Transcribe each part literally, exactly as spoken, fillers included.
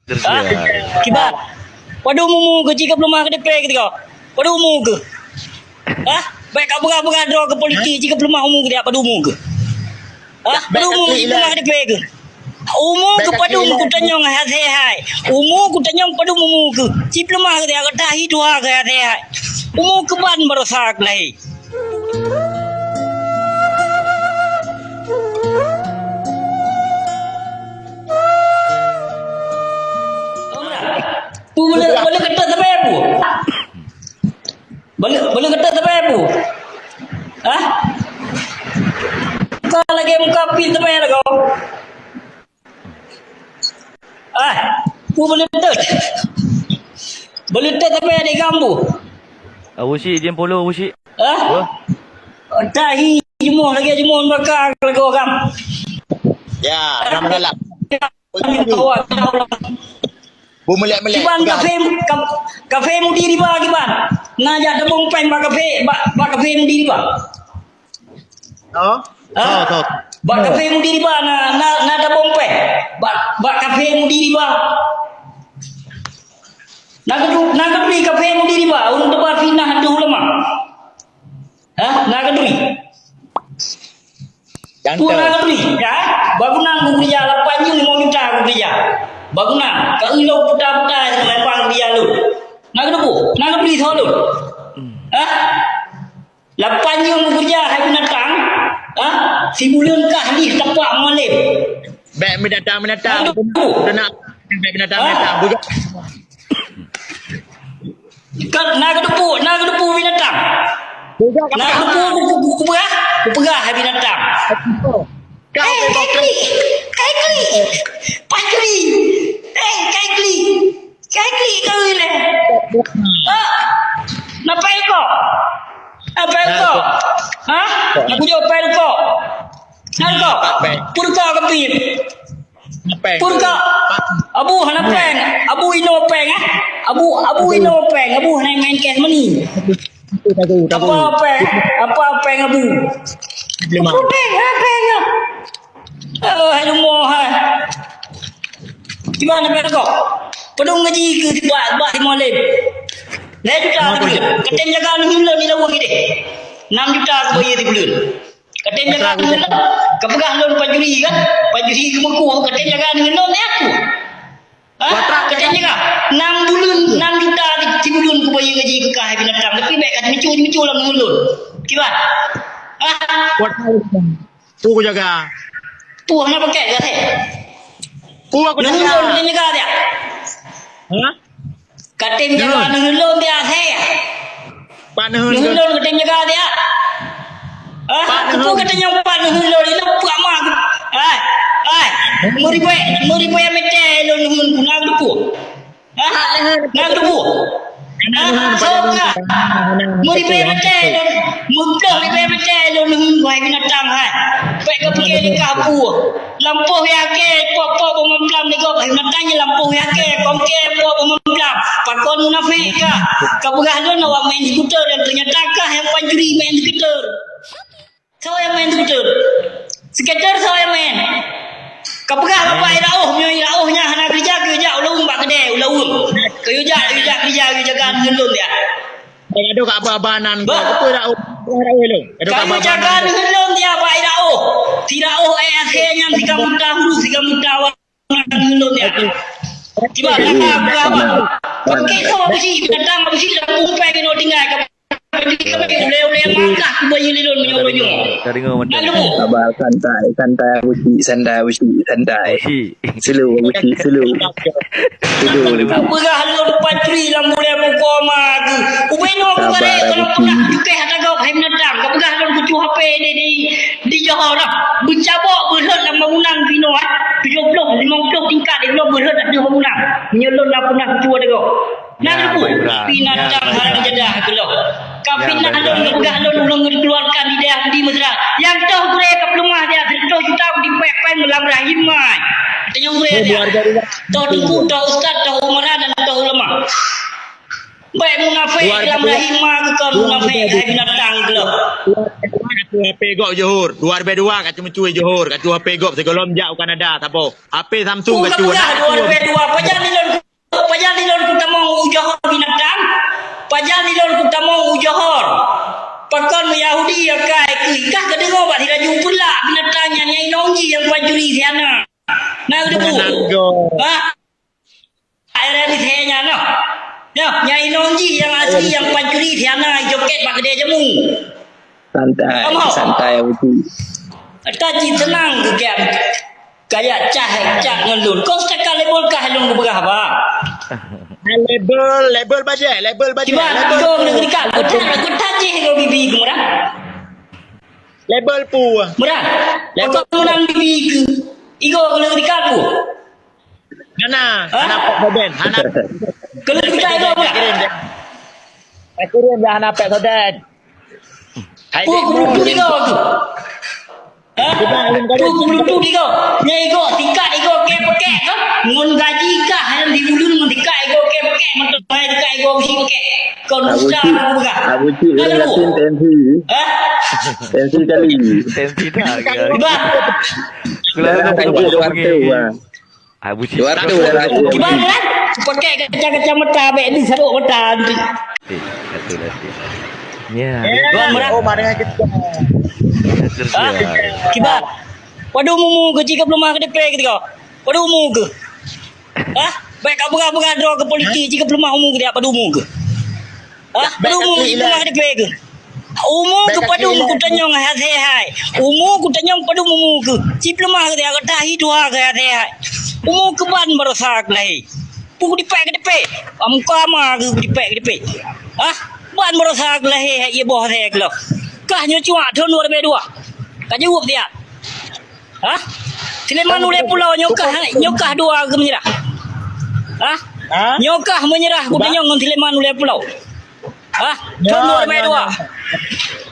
Tersial. Kiban. Padum umu keuh, jika peuleumah keu D P keu tiga. Padum umu keuh. Hah? Baik ka peugah-peugah droe keu politik, jika peuleumah umu keu dia, padum umu keuh. Hah? Padum umu jipeuleumah keu D P keuh. Umu keuh padum kutanyong hai hai. Umu kutanyong padum umu keuh. Jipeuleumah keu dia, tahi tuha keuh hai hai. Umu keuh ban barosa keuh lahé. Pu boleh, boleh kata sampai apa? Boleh, boleh kata sampai apa? Hah? Kau lagi muka pil sampai lah kau. Ah, pu boleh betul. Boleh betul sampai adik kamu. Abu Syik, jempolo Abu Syik. Hah? Tahi jemuh lagi jemuh baka lagu agam. Ya, agam galak. Bu melek-melek. Kiban kafe, ka-, kafe mudi riba kiban. Nah, jak tabung peng bak kafe, bak, bak kafe mudi riba. Oh? Ha? Tahu, tahu. Bak kafe mudi riba na, na, na tabung peng. Bak, bak kafe mudi riba. Na kedu-, na keudri kafe mudi riba, untuk berfitnah tu ulama. Ha? Na keudri. Jangan tu tahu. Na keudri, ya? Bangunan ku kerja lapan juta lima juta ku kerja. Bangunan, ka ulo puta-puta dengan lapan kerja lu. Na keudri, na keudri soal lu. Ha? Lapan nyum bekerja hai binatang, ha? Sibuleuen kah lih tapak malem. Bèk binatang-binatang. Aduh. Kena bèk binatang-binatang. Ah. Bujang. Ka-, na keudeupu, na keudeupu binatang. Bujang. Na keudeupu ku, ku, ku, kupeugah, kupeugah hai binatang. Kau eh, memang kai klik. Kai klik. Pancuri. Eh, kai klik. Kai klik kawin leh. Ah, na pai kok? Na pai kok? Ha? Na kujok pai kok? Na kok? Pun kok kepit. Pun kok? Abu hana peng. Abu ino peng, eh? Abu, Abu ino peng. Abu hana main cash money. Apa peng? Apa peng Abu? Apa peng? Apa peng? Oh, hai rumoh, hai. Kiban na kok? Padum gaji keu sibak, bak si Mualem. Lhèe juta sibuleuen. Katem jaga aneuk lôn di laweueng ideh. Nam juta keu bayeue sibuleuen. Katem jaga aneuk lôn. Kapeugah lôn pancuri kan? Pancuri keu meuku, katem jaga aneuk lôn, ya aku. Ha? Katem jaga. Nam buleuen, nam juta sibuleuen keu bayeue gaji keu kah binatang. Tapi bèk ka micul-micul lam aneuk lôn. Kiban? Ha? Peue kujaga? Peue hana pakai gaséh? Peue kujaga? Neuheun lôn katem jaga dia. Hah? Katem jaga neuheun lôn dia, asèe. Pat neuheun lôn. Neuheun lôn katem jaga dia. Hah? Pat neuheun. Peue katem jaga pat neuheun lôn, inoe peue ma. Hai, hai. Meuribèe, meuribèe meter lôn neuheun guna geupeu. Hah? Na geupeu? Na geupeu? Ah, soe ka? Meuribèe meter lôn, meuploh ribèe meter lôn, hai binatang hai. Bèk ka pike lé ka peue. Lampôh ya ke, pok-pok boh mamplam lé gob, hai binatang nyan lampôh ya ke, kongke pok boh mamplam. Pakon munafék ka? Ka peugah lôn awak main skuter, dan ternyata kah nyang pancuri main skuter. Soe nyang main skuter? Skater soe nyang main? Kapeugah bapak Iraoh, meunyoe Iraoh nyan hana keureuja, keu jak u laweueng bak keudè, u laweueng. Keu jak, keu jak keureuja, keu jaga aneuk lôn dia. Aduh, kak abah-abah nan. Bah. Betul Iraoh. Iraoh lôn. Aduh, kak abah-abah nan. Keu jaga aneuk lôn dia, Pak Iraoh. Si Iraoh, eh, akhé nyan si kamuta huru, si kamuta wa-, aneuk lôn dia. Oke. Kiban, kata abah. Pakai soe beusi, datang beusi, dah kumpai keunoe tinggai ka Ulèe-ulèe masak kubayeue lé lôn meunyoe-meunyoe. Ka deungoe mantap. Lalu. Sabar, santai, santai, Abu Syik, santai, Abu Syik, santai. Abu Syik. Slow, Abu Syik, slow. Slow. Peugah lôn pancuri lam bulèe bukoma geuh. Ubé nyoe kubarek keunoe peunak jukèh ata gob hai binatang. Kapeugah lôn kucue H P di, di, di Johor dah. Beucabok beulhot lam bangunan binoe, eh. Tujoh ploh, limong ploh tingkat di binoe beulhot ateueh bangunan. Meunyoe lôn dah pernah kucue ata gob. Nyang leubu, binatang haram jadah keuloh. Ka fitnah lôn, geupeugah lôn, ulôn geukeuluarkan di dayah Budi Mesra. Nyang toh gurèe ka peuleumah dia, sireutoh juta dipèk-pèk lam rahim mai. Tanyong gurèe dia. Toh teungku, toh ustaz, toh umara dan toh ulama. Bèk munafék lam rahim ma keu kau munafék, hai binatang keuloh. Ka cue H P gob Johor. Dua ribèe dua ka cue meucue Johor. Ka cue H P gob sigohlom jak u Kanada, saboh. H P Samsung ka cue. Dua ribèe dua, pajan nilai Ai raya miseue nyan noh. Nyoh, nyang inong jih nyang asli nyang pancuri si Hana joket bak keudè jamu. Santai, santai, Abuti. Ata jih seunang keu kian. Kajak cah, cak ngon lôn. Kok seuka label kah lôn geupeugah ba? Label, label bajèe, label bajèe. Kiban, label. Kong deungon dekat, kok that, kok that jih kong bibi keu murah. Label pu. Murah. Label. Kok murah bibi keu. Igo kong deungon dekat pu. Hana, hah? Hana pek soden, hana. Kong deungon dekat igo murah. Kirim dia. Kirim dia hana pek soden. Hai, pu dek, kong deungon dekat igo tu. Hah? Kiban, kiban. Tu, tu, tu, tu, tiga. Nya igo, tikat igo, kèe pakèk, kan? Ngon gaji kah, yang di ulun, ngon tikat igo, kèe pakèk, mantap, hai, tikat igo, besi pakèk. Kau nusa, aku pegang. Abu Cik, kan, Abu? Tensi. Hah? Tensi kali. Tensi dah, kan? Bah. Kalau nak, nak, nak, nak, nak, nak, nak, Abu Cik. Dua ratus, dua ratus. Kiban kan? Pakai kacamata bek ni, sarok mata nanti. Eh, betul lah, betul. Ya. Kiban murah. Oh, mari kita. Kerja. Ha? Kiban. Padum umu keu jih ka peuleumah keu D P keudroe? Padum umu keu? Ha? Bèk ka peugah-peugah droe keu politik, jih ka peuleumah umu keu dia, padum umu keu? Ha? Padum umu keu jih peuleumah keu D P keu? Umu keu padum keu tanyong hai asai hai. Umu keu tanyong padum umu keu. Cit leumah keu dia, tahi tuha keu hai asai hai. Umu keu ban barosa keu lahé. Pu keu dipèk keu dipèk. Muka ma keu dipèk keu dipèk. Hah? Ban barosa keu lahé hai, ié boh asai keu lôn. Kah nyoe cuak thôn dua ribèe dua. Ka jaweueb dia. Hah? Sulaiman Ulèe Pulo nyoe kah, nyoe kah dua keu meunyeurah? Hah? Hah? Nyoe kah meunyeurah keu tanyong ngon Sulaiman Ulèe Pulo? Hah? Thôn dua ribèe dua.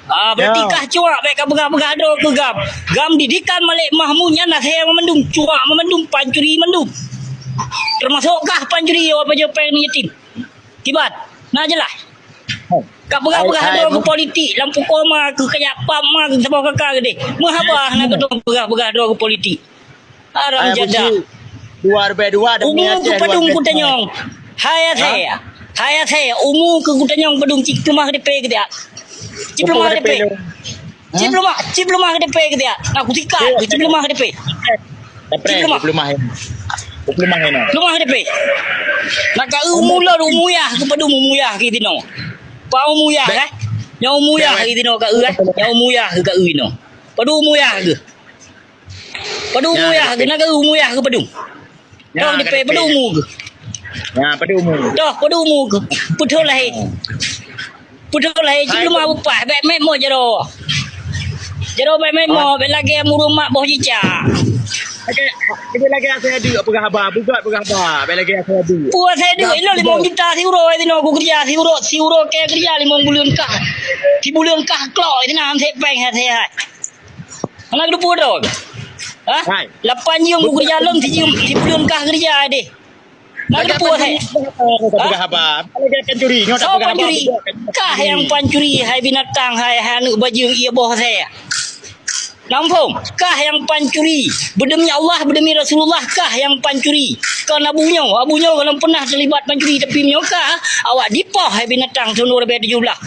Ah, berarti kah cuak bèk ka peugah-peugah droe keu GAM. GAM didikan Malik Mahmud nyan asai mandum, cuak mandum, pancuri mandum. Termasuk kah pancuri awak pajoh péng yatim. Kiban, na jeulaih. Ka peugah-peugah droe keu politik, lam pukon ma keu kajak pam ma keu saboh kaka geudeh. Meuhaba na keu peugah-peugah droe keu politik. Haram jadah. Dua ribèe dua. Umu keu padum keu tanyong. Hai asai. Hai asai, umu keu tanyong padum cit leumah keu dipèk keu dia. Cit leumah keu dipèk. Cit leumah, cit leumah keu dipèk keu dia. Aku tikai, cit leumah keu dipèk. Cit leumah. Leumah keu dipèk. Leumah keu dipèk. Nak ka umu lôn, umu yah keu padum umu yah keu tinoe. Pa umu yah, eh? Nyang umu yah keu tinoe ka eu, eh? Nyang umu yah keu ka eu tinoe. Padum umu yah keu. Padum umu yah keu, na ka umu yah keu padum. Toh dipèk padum umu keu. Ya, padum umu. Toh padum umu keu. Putôh lahé. Putôh lahé cit leumah bupah, bèk meumo jaroe. Jaroe bèk meumo, bèk lagèe mureueng mak boh cicak. Lagèe, lagèe asai adeuk peugah haba, beugot peugah haba, bèk lagèe asai adeuk. Pu asai adeuk, ilôn limong juta siuroe, tinoe ku keureuja siuroe, siuroe kèe keureuja limong buleuen kah. Sibuleuen kah klok, tinoe han sép péng, han sép hai. Hana geuteupeue droe. Hah? Hai. Lapan jeuem kukeureuja lôn, sijeuem, sibuleuen kah keureuja deh. Hana geuteupeue hai. Hah? Soe pancuri? Kah nyang pancuri, hai binatang, hai, hai aneuk bajeueng ié boh asai. Namphong, kah nyang pancuri. Beudemi Allah, beudemi Rasulullah, kah nyang pancuri. Kon Abu nyoe, Abu nyoe golom peunah teulibat pancuri, tapi meunyoe ka, awak dipoh hai binatang thôn dua ribèe tujoh blah.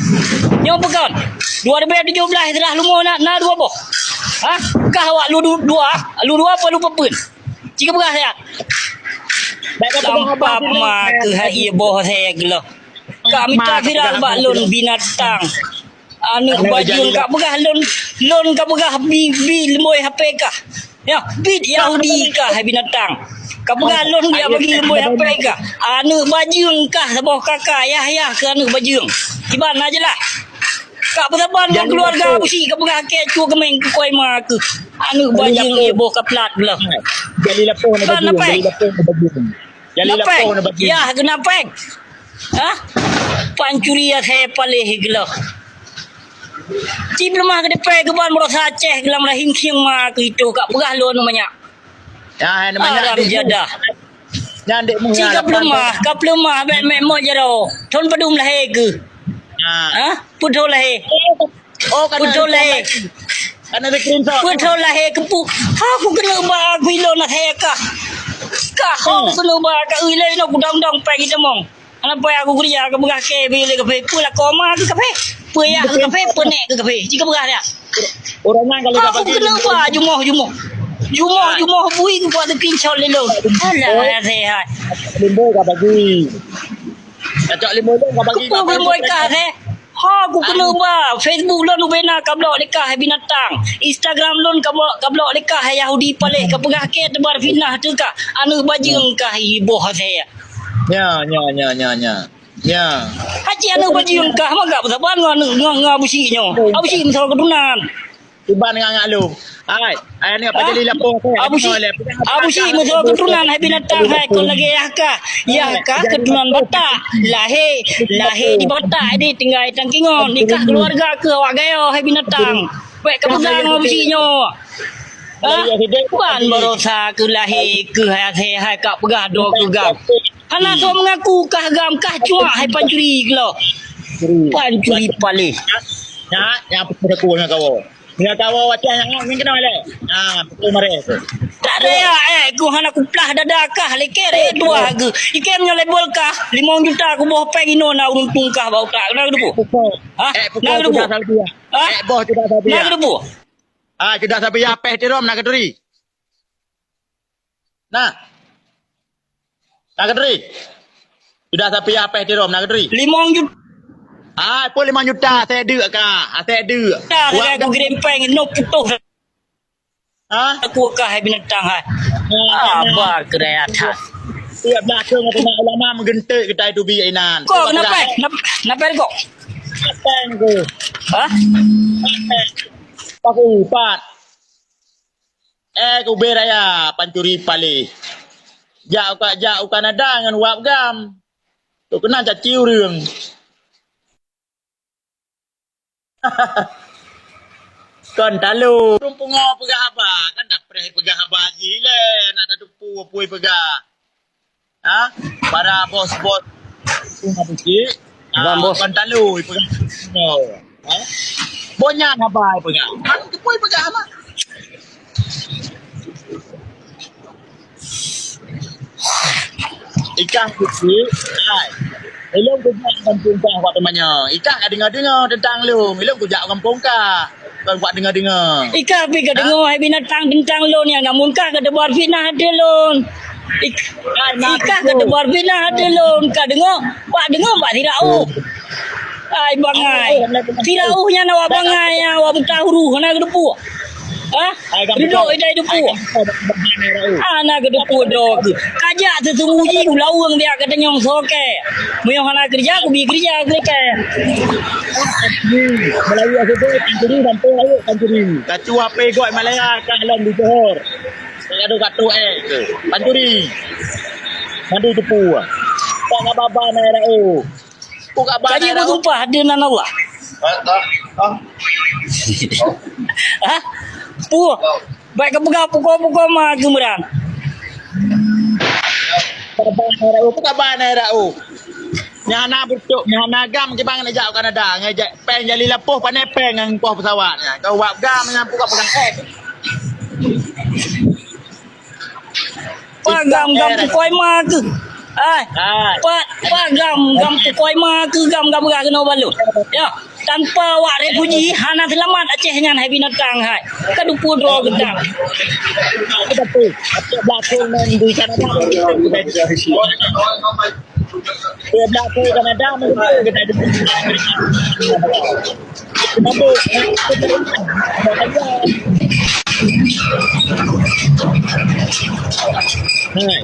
Nyoe peue kon? Dua ribèe tujoh blah seurah leumo na, na dua boh. Hah? Kah awak lu du-, dua, lu dua apa lu peuen? Cit peugah siat. Sampap ma keu hai ié boh asai geuloh. Ka mita viral bak lôn binatang. Aneuk bajeueng ka peugah lôn, lôn ka peugah bi, bi lumbôi H P kah. Ya, bit Yahudi kah hai binatang. Ka peugah lôn dia bagi lumbôi H P kah. Aneuk bajeueng kah saboh kaka, yah, yah keu aneuk bajeueng. Kiban na jeulaih. Ka peusaban ngon keuluwarga Abu Cik ka peugah kèe cue keumieng keu kôi ma keu. Aneuk bajeueng ié boh ka plat geuloh. Jali lapoh na bajeueng, jali lapoh na bajeueng. Jali lapoh na bajeueng. Yah keu na péng. Hah? Pancuri asai paléh geuloh. Cit leumah keu dipèk keu ban barosa Aceh geulam rahim khieng ma keu itoh ka peugah lôn manyak. Ya, hai manyak. Haram jadah. Nyan dek muh. Cit ka peuleumah, ka peuleumah bèk meumo jaroe. Thôn padum lahé keu? Ha. Hah? Putôh lahé. Oh, putôh lahé. Karena ada screenshot. Putôh lahé keu pu. Ha, ku keuneuk ba aku ilôn asai kah. Kah, ha, ku keuneuk ba ka ilôn ku dong-dong péng itamong. Hana payah aku keureuja, ka peugah kèe bile kaphé. Peue lakoe ma keu kaphé? Peue yah keu kaphé? Peue nèk keu kaphé? Cit ka peugah dah. Orang nyan kalau ka bagi keuneuk ba jumoh-jumoh. Jumoh, jumoh bui keu buat screenshot lé lôn. Alah, sehat. Limbo ka bagi. Cocok limbo lôn ka bagi. Keupeue limbo ka, eh? Ha, ku keuneuk ba. Facebook lôn ubena ka blok lé kah, hai binatang. Instagram lôn ka blok, ka blok lé kah, hai Yahudi paléh. Ka peugah kèe teubar fitnah teuh kah. Aneuk bajeueng kah, iboh asèe. Nya, nya, nya, nya, nya. Nya. Haji aneuk bajeueng kah, maka beusaban ngon, ngon, ngon Abu Syik nyoe. Abu Syik meusoe keuturonan. Iban ngon aneuk lôn. Hai, hai aneuk apa jadi lapor tu? Abu Syik, Abu Syik meusoe keuturonan hai binatang hai kon lagèe yah kah. Yah kah keuturonan Batak. Lahé, lahé di Batak di tinggai Tangkingon. Nikah keuluwarga keu awak Gayo hai binatang. Bèk ka peugah ngon Abu Syik nyoe. Ha? Ban barosa keu lahé keu hai, hai, hai ka peugah droe keu gam. Hana soe meungaku kah gam kah cuak hai pancuri keu lôn. Pancuri paléh. Nyak, nyak pukul aku nyak kawo. Nyak kawo wacah nyak nyak nyan keunoe lé. Ah, pukul mareh tu. Tak ada ya, eh, ku hana kuplah dada kah, leker, eh, dua ke. Ikem nyoe label kah, limong juta kuboh pèng inoe na ureueng tung kah bak utak. Na keudepu? Pukul. Ha? Eh, pukul na keudepu? Sudah Saudi ya. Ha? Eh, boh sudah Saudi ya. Na keudepu? Ah, sudah Saudi ya, pèh tirom na keuturi. Nah. Na keuturi. Sudah sapi apeh tirom na keuturi. Limong juta. Ah, pun limong juta, asèe deuk ka. Asèe deuk. Dah, buat aku kirim pèng, no putus. Ha? Aku ka hai binatang hai. Ah, aba keudai atas. Tiap belakang ulama meugeunteuk kita itu bi inan. Kok kenapa? Kenapa, kenapa kok? Apa yang tu? Ha? Apa? Pakai upat. Eh, keu ubé raya pancuri paléh. Jak u ka-, jak u Kanada ngon wab gam. Tu keunan caci ureueng. Kon talo. Ureueng pungo peugah haba, kan dak preh peugah haba jih lé, nak tatupu apui peugah. Ha? Para bos-bos. Bukan, bos. Bukan talo, bukan. Ha? Boh nyan haba peugah. Kan kepui peugah mah. Ikah kecil, hai. Ilong kujak kampung kah waktu manyang. Ikah ka dengar-dengar tentang lom. Ilong kujak kampung kah. Kon buat deungoe-deungoe. Ikah pih ka deungoe hai binatang teuntang lôn nyang gamun kah ka teubar fitnah ateueh lôn. Ik-, ikah ka teubar fitnah ateueh lôn. Ka deungoe, bak deungoe bak sirauh. Hai bangai. Sirauh nyan awak bangai, awak buta huruf, hana geuteupeue. Ha? Ridho idai teupeue. Hana geuteupeue droe keuh. Kajak seusungguh jih ulaweueng biak ka tanyong soe kèe. Meunyoe hana keureuja, kubi keureuja keu kèe. Melayu aseudeh, pancuri, sampé ayo pancuri. Kacu ape gok Malaya ka lom di Johor. Ka gadoh ka trok eh. Pancuri. Madu tepu. Tak ngaba-ba na era oh. Ku ka ba na era oh. Kaji bersumpah di nan Allah. Ha? Puh. Baik ka peugah pukul-pukul ma keumeurang. Ka ba na era oh. Ku ka ba na era oh. Nyang hana beutôi, nyang hana gam kiban ngejak u Kanada, ngejak pèng jali lapoh pané pèng ngon poh pesawat nyan. Kau wab gam nyan pukak peugah, eh. Pak gam, gam pukoi ma keuh. Ai. Ai. Pak, pak gam, gam pukoi ma keuh, gam, gam peugah keunoe balot. Ya. Tanpa awak refuji hana seulamat Aceh nyan hai binatang hai. Ka dupeue droe geutanyoe. Hai.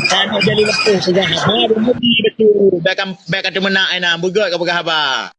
Kan jadi lepuh peugah haba, betul. Bèk ka, bèk ka teumeunak ai na, beugöt ka peugah haba.